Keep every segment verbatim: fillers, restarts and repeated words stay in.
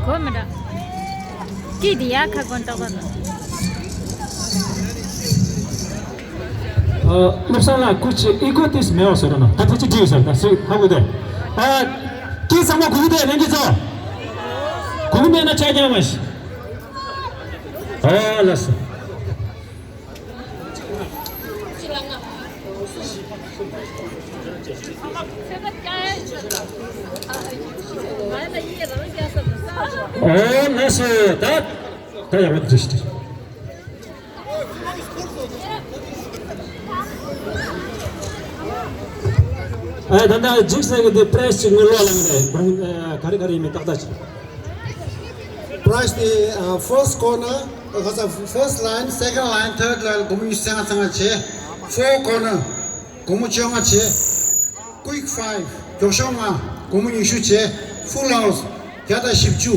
གོ་མི་འདྲ། ཀི་དེ་ཡ་ཁ་གོན་ཏག་ཏག་དང་། ཨ། བློ་བཟང་ལགས་སྐུ་མཁྱེན་ཨི་གོ་ཏིས་མེད་པ་ཟེར་རོ་ན། ད་ཐེངས་ཅིག་འགྲིག་ཡོད་ཟེར། ད་སུས་ཧ་གོ་དེ། ཨ། ཀི་ཚང་མ་གོ་གི་དེ་ལྷན་རྒྱས་ཚོ། གོ་གི་མེད་ན་ཆ་རྐྱང་མ་ཤི། ཨ་ལགས་སོ། ཨོ་ལགས་སོ། ད་ད་ཡག་པོ་འདུག་ཞུ། ཨ། ད་ལྟ་འཇིགས་ཟེར་གི་དེ་པྲའི་སི་ཅིག་ངོས་ལོག་ལངས་རེད། ག་རེ་ག་རེ་ཡིན་མིན་ཏག་ཏག་ཅིག་པྲའི་སི་དེ། ཨ། first corner ཁ་ས། first line, second line, third line སྒོར་མོ་ཉི་ཤུ་རྩ་ལྔ་རྩ་ལྔ་བྱས། four corner སྒོར་མོ་བཅོ་ལྔ་བྱས། quick five མགྱོགས་ཤོག་ལྔ་སྒོར་མོ་ཉི་ཤུ་བྱས། full house བརྒྱ་དང་བཞི་བཅུ།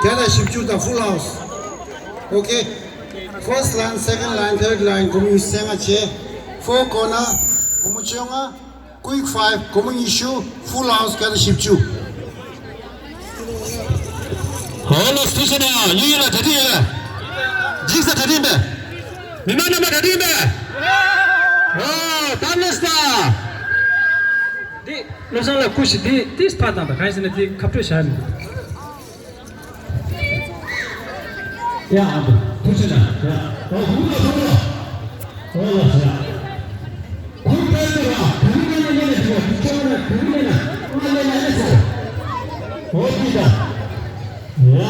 བརྒྱ་དང་བཞི་བཅུ་དང་full house. Okay. First line, second line, third line སྒོར་མོ་ཉི་ཤུ་རྩ་ལྔ་བྱས། four corner སྒོར་མོ་བཅོ་ལྔ། quick five སྒོར་མོ་ཉི་ཤུ། full house བརྒྱ་དང་བཞི་བཅུ། ཧོ་ལོ་སི་ཊི་ཤན་ཡ། ཡུ་ཡུ་ལ་གྲ་སྒྲིག་ཡོད། འཇིགས་ས་གྲ་སྒྲིག་མེད། མི་མང་རྣམ་པ་གྲ་སྒྲིག་མེད། ཨོ་ད་ལོ་སི་ཊི། འདི་བློ་བཟང་ལགས་སྐུ་མཁྱེན་འདི་ཏིས་ཕར་བཏང་དང་། གང་ཡིན་ཟེར་ན་འདི་ཁ་སྤྲོད་བྱ་མི་འདུག་ཡ། ཨ། ཐུགས་རྗེ་གནང་། ཡ། ཨོ་ཧུ་ལ་ཧུ་ལ། ཨོ་ལ་ཤ། ཁུར་པའི་ཏེ་བ་ག་རི་ན་ན་ན་ན་ཏེ་བ་ཁུར་ཅོ་ན་ག་རི་ན་ན་ཨ་ལེ་ན་ལེ་སོ། ཨོ་ཏི་ད། ཡ།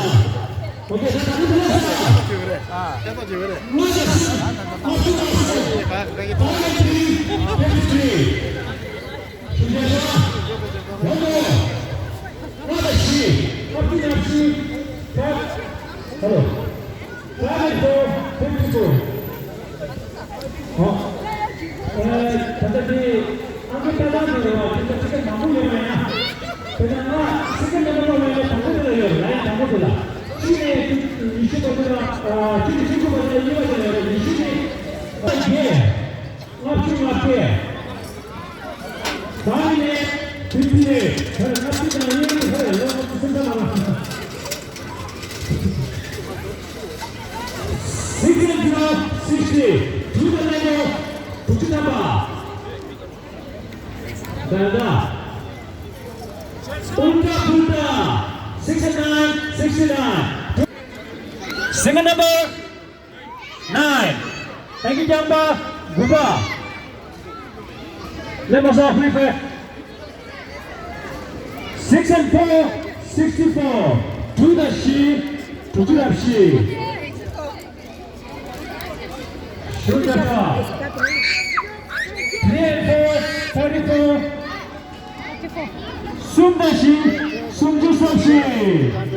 ཨོ་ཏི་ད་ད་ད་ད་ད། ཨ། ཏེ་ད་ཇེ་བེ་རེ། ཨོ་ཏི་ད་ད་ད་ད། Hello. Five and four, fifty-two. ཨོ། ཨེ། ད་ལྟ་དེ་ཨང་ཀི་ཏག་ཏག་འདུག་རེད་བ། དེ་ལྟར་ཅིག་མང་པོ་ཡོད་མ་ཡིན་ན། དེ་ནས་ང་second number ལ་ཡང་དང་པོ་དེ་ལ་ཡོད་རེད། ལ་ཡང་དང་པོ་དེ་ལ། གཅིག་ནས་ཉི་ཤུ་དང་དེ་ལ། ཨ། གཅིག་ནས་བཅུ་དགུ་བར་དུ་གཉིས་པ་དེ་ལ་ཡོད་རེད། ཉི་ཤུ་ནས་བརྒྱད། ལྔ་བཅུ་ང་བརྒྱད། ད་ནི་དུས་ཚོད་ནི་ལྔ་བཅུ་དང་གཉིས་ལྷག་ལོ་ངོ་སུམ་ཅུ་ལ། Six and twelve, sixty. དྲུག་དང་ལྔ་བཅུ་དྲུག་ཅུ་ཐམ་པ། ད་ལྟ། ཨུལ་ཊ་ཕུལ་ཊ། Six and nine, sixty-nine. Single number nine. ཨང་ཀི་རྐྱང་པ་དགུ་པ། ལེན་མ་སོང་ཧུའི་ཧྥེ། Six and four, sixty-four. དྲུག་དང་བཞི། དྲུག་ཅུ་རེ་བཞི། ཤུ་ཀ་པ། Three and four, forty-four. གསུམ་དང་བཞི། སུམ་ཅུ་སོ་བཞི།